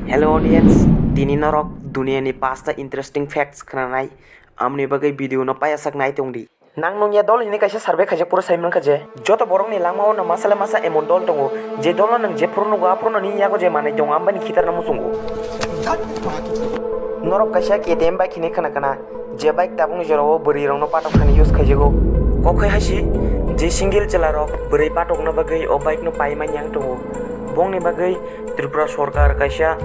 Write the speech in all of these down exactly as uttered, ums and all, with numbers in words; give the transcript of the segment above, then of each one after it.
Hello audience, tini norok duniani pasta interesting facts khwnanai, amoni bagwi video no payasak nai tongdi. Nang nungya dol hini kaisa survey khaijak phuru sai mankha je, joto borokni langmao no masale masa emon dol tongo, je dolo nang jephuru nugo aphuru nini yago je manwi tongo, ambani khitarno muchungo. Norok kaisa K T M bike hini khna khna, je bike tabukni jorao bwrwi rokno patok thani use khaijago. Kok hai haisi, je single chwla rok bwrwi patokna bagwi o bike no pai manya wng tongo. Bongni bagwi Tripura sorkar kaisa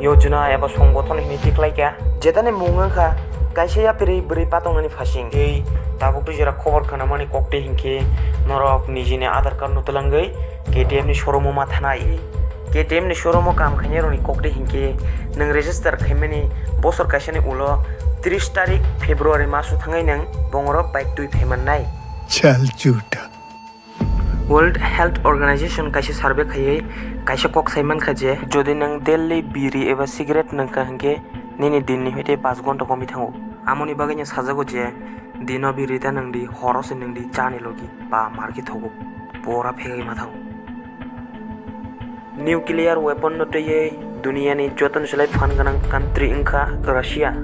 yojana eba songgothon hini tiklaikha. Jetani mung wngkha kaisa yapiri bwrwi patoknani phasing. Tei tabuk twi jora khobor khwnamani koktwi hinkhe norok nijini Aadhaar card no twlangwi K T M ni showroom o ma thanai. K T M ni showroom o kam khainai rokni koktwi hinkhe nwng register khaimani bosor kaisani ulo tris tarik February maso thangwi nwng bongrok bike twi phaimannai. Chal chuta. World Health Organization kaisa survey khaiwi kaisa kok sai mankha je, jodi nwng daily biri eba cigarette nwngkha hinkhe nini dinni hwite paanch ghonta komwi thango. Amoni bagwino sajago je dino biri ta nwngdi, horo se nwngdi, chani logi ba markhe thogo, pora phegwi ma thango. Nuclear weapon no twiwi duniani jotono slai phan gwnang country wngkha Russia.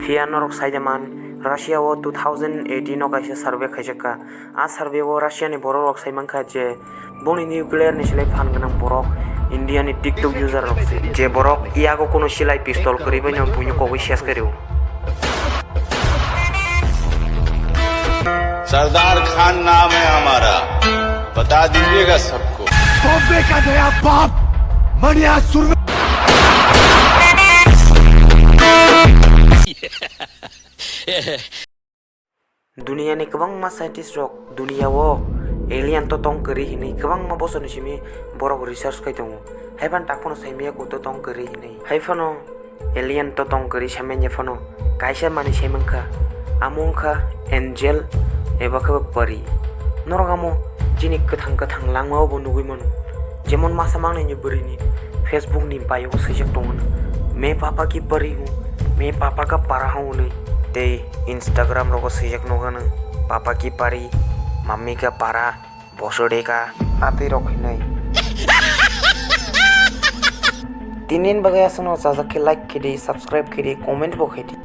Phiya norok saida man, Russia o two thousand eighteen o kaisa survey khaijakha. A survey o Russia ni borok rok sai mankha je bongni nuclear ni slai phan gwnang borok India ni TikTok user rok se. Je borok yago kuno silai pistol kwrwi bai no buino kogwi ses khe rw. Sardar खान नाम है हमारा, बता दीजिएगा सबको। बॉम्बे का नया बाप मणिया Surve Duniani kwbangma scientist rok duniao alien to tong kwrwi hinwi kwbangma bosorni simi borok research khai tongo. Haiphano tak phano saimaya kuto tong kwrwi hinwi. Haiphano alien to tong kwrwi saimanya phano kaisa manwi saimankha, amo wngkha angel eba khe pari. Norok amo chini kwthang kwthang langmao bo nugwi mano. Jemon masa mangnini bwrwini Facebook ni bio swijak tongo, "Me papa ki pari hu, me papa ka para hu," hwnwi. Tei Instagram rogo swijak nukha nwng, "Papa ki pari, mummy ka para, bosode ka." Atwi rok hinwi. Tinin bagwi aswkno chajak khe like khe di, subscribe khe di, comment bo khe di.